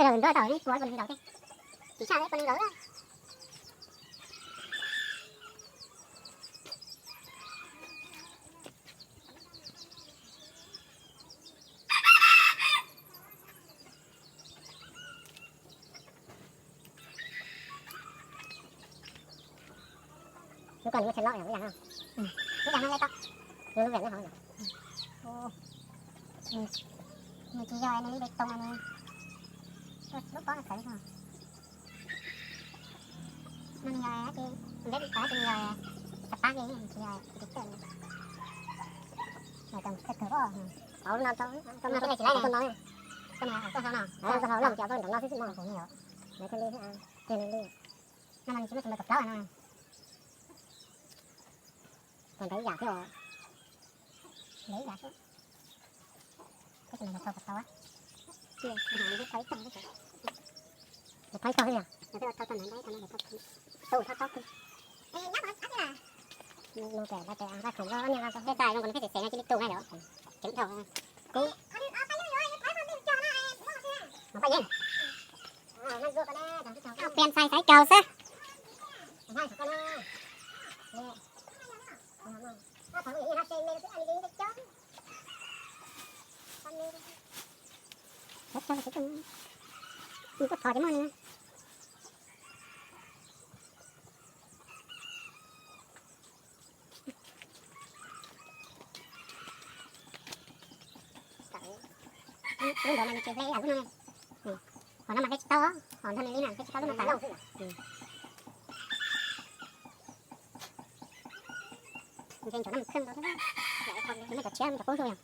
Nrog tau ib puas ib puas nees nkaum thiab. Tsis tshaj ib puas nees nkaum. Lub ko nws muaj tsheb loj yom, lub yam no. Lub yam no lej tau. Lub vim lub hauv yom. Nws tsis yog nws li bê tông nws, lub pob no txawv no. No nws yog ces npeb tau ces nws yog xab pab li, nws tsis yog tsis tawm. Nws tau thawj kawg os. Hauv no tau, tau no tsis laib no. Tau no tau hauv no, tau hauv no ces tau nram no xwb xwb no. Kuv nyob yom. Lawv thiaj li, thiaj li li. No mas nws tsis muaj tus npawg kaum plaub no. Tus ntawd ib yam thiab os. Ntawd ib yam thiab. Tab sis mas yog thau kaum tau. Cia, thau ib tog. Yog thau ib tog xwb yog. Yog thau tog na, thau no yog thau, thau thau tog. Nws tes, nws tes, nws khoom, nws tej xais zoo nkaus nws pheej xev xev no cia li tu na yom. Ceev dhau. Kuv, mas paj yeeb. Pia ntxhais xaiv caug xwb. Nws kuj thov tsis muaj nws. Lub ntawd mas nws tsis hle ib yam lub no. Hom no mas hle tsis tau, hom nrog nws li na hle tsis tau lub no tas. Ntshe cov no mus kheej rau thiab, muab cov tshiab cov qub hlub yog.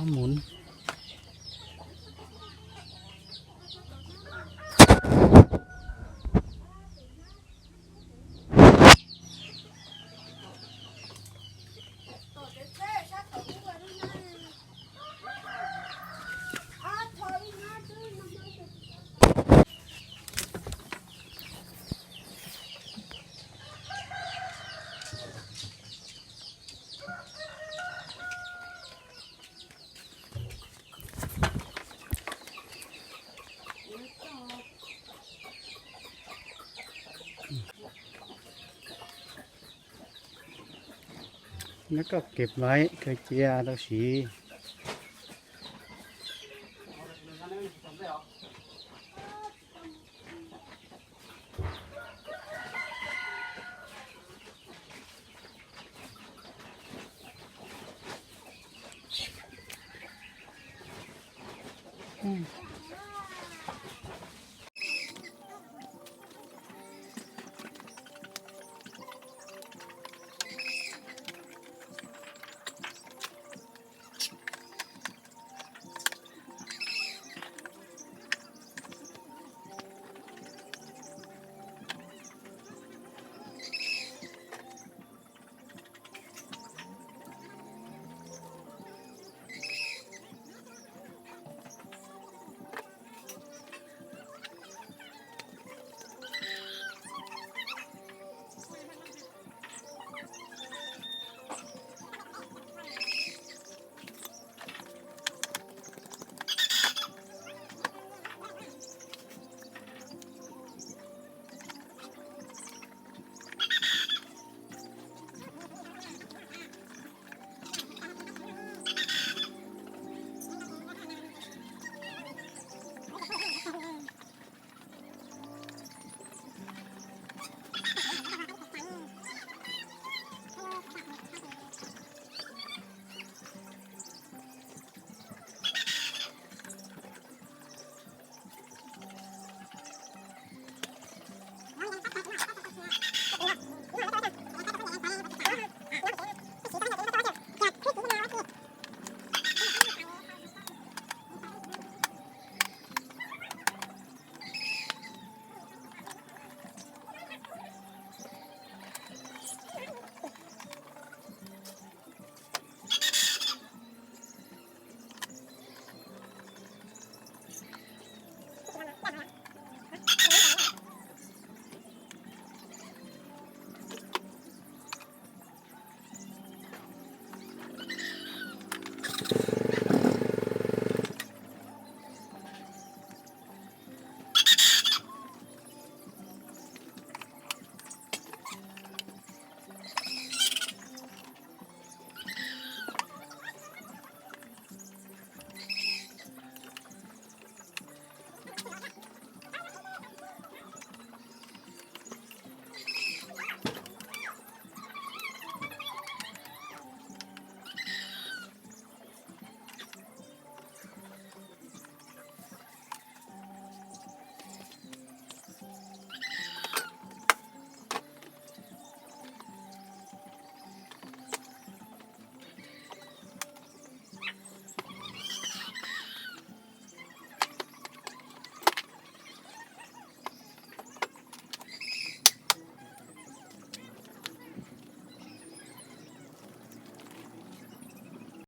Mus. Nyob koj kev maiv kawg cia tau siv.